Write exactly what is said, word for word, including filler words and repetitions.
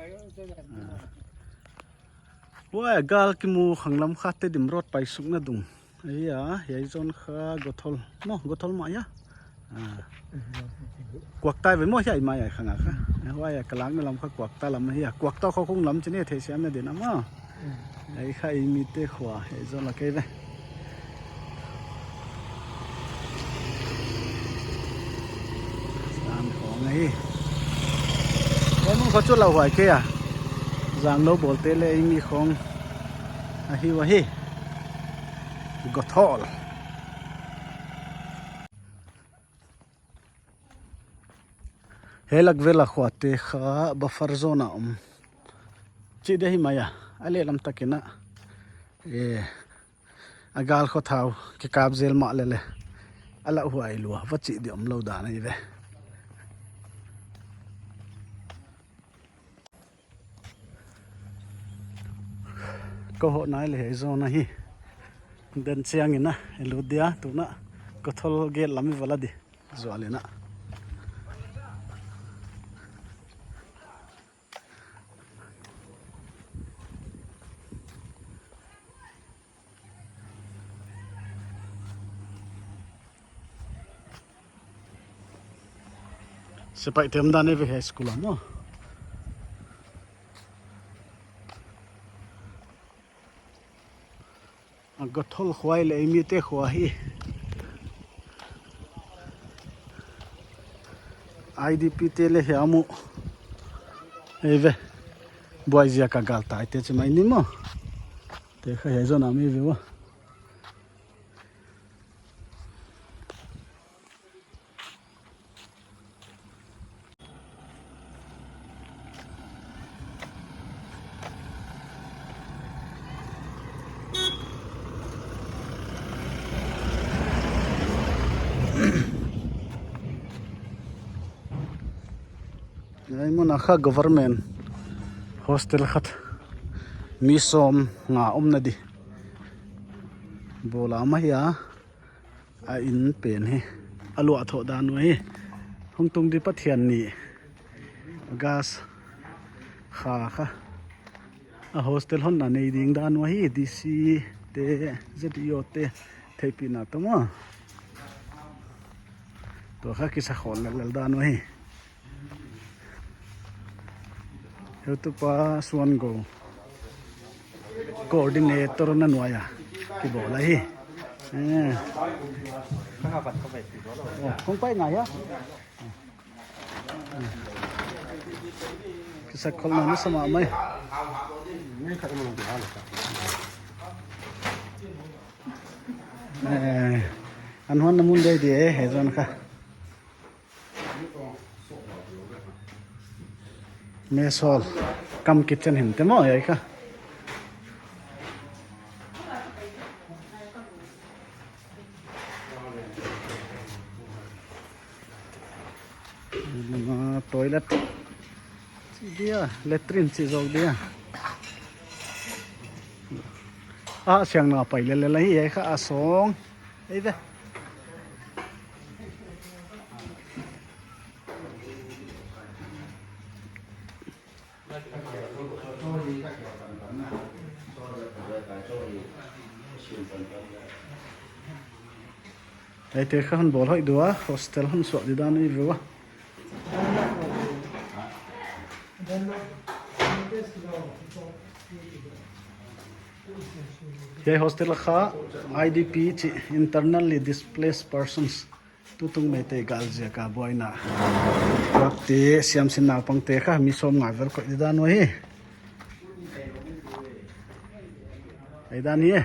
Ah. Huai a gal kimu khanglam kha Tedim Road paisukna dung. Hiai a, hiai zone kha Gothol. Maw, Gothol mah hia. Ah. Kuakta ve maw hiai mai a khang a kha. Huai a ka lakna lam kha Kuakta lam hia. Kuakta kha kong lam chine theisiamna din a maw. Hiai kha eimite khua, hiai zone la kei ve. San khong ahi. Hiai mun kha chu lauhuai kei a. Zang lou bawlte leh eimi khong ahi ua hi. Gothol. Hiai lak vel a khuate kha buffer zone a om. Chih dia hi mai a, a lehlam takin a. Eh, a gal khua thau, kikap zel mahleh leh. A lauhuai lua, va chih di omlou dan ahi ve. Ka hoh nai leh hiai zone ahi. Den chiangin a, i lut dia, tuna. Gothol gate lam i va la di. Zual in a. Sepaih te omdan ahi ve hiai school a maw. A Gothol khua leh eimite khua hi. I D P te leh hiai a mu. Ei ve. Buai ziak a gal tai te chi mai ni maw. Te kha hiai zone a mi ve ua. Hiai mun a kha government hostel khat. Mi sawmnga omna di. Bawl a mah hia. A in pen hi a luah thoh dan uh hi. Hong tung di Pathian ni. August kha kha. A hostel hon na nei ding dan uh hi. D C te, Z E O te theihpihna tawh maw. Tua kha kisa khol lellel dan uh hi. Heutupa Suan Go. Coordinator na nuai a. Kibawl ahi. Eh. Oh, kong pai ngai a. Kisa khol na na sama mai. Eh, an huan na mun dai di e, hiai zone kha. Mess hall. Kam kitchen hinte maw, hiai kha. Toilet. Chih dia, latrine chih zawk dia. A siang na pai lellel ahi, hiai kha a sawng. Ei ve. Hiaite kha hon bawl hoih di ua, hostel hon suah di dan i ve ua. Hiai hostel kha I D P chih, Internally Displaced Persons. Tutung Meitei gal ziak a buaina. Tuakte, siamsin naupangte kha mi sawmnga vel koih di dan uh hi. Ei dan hi e.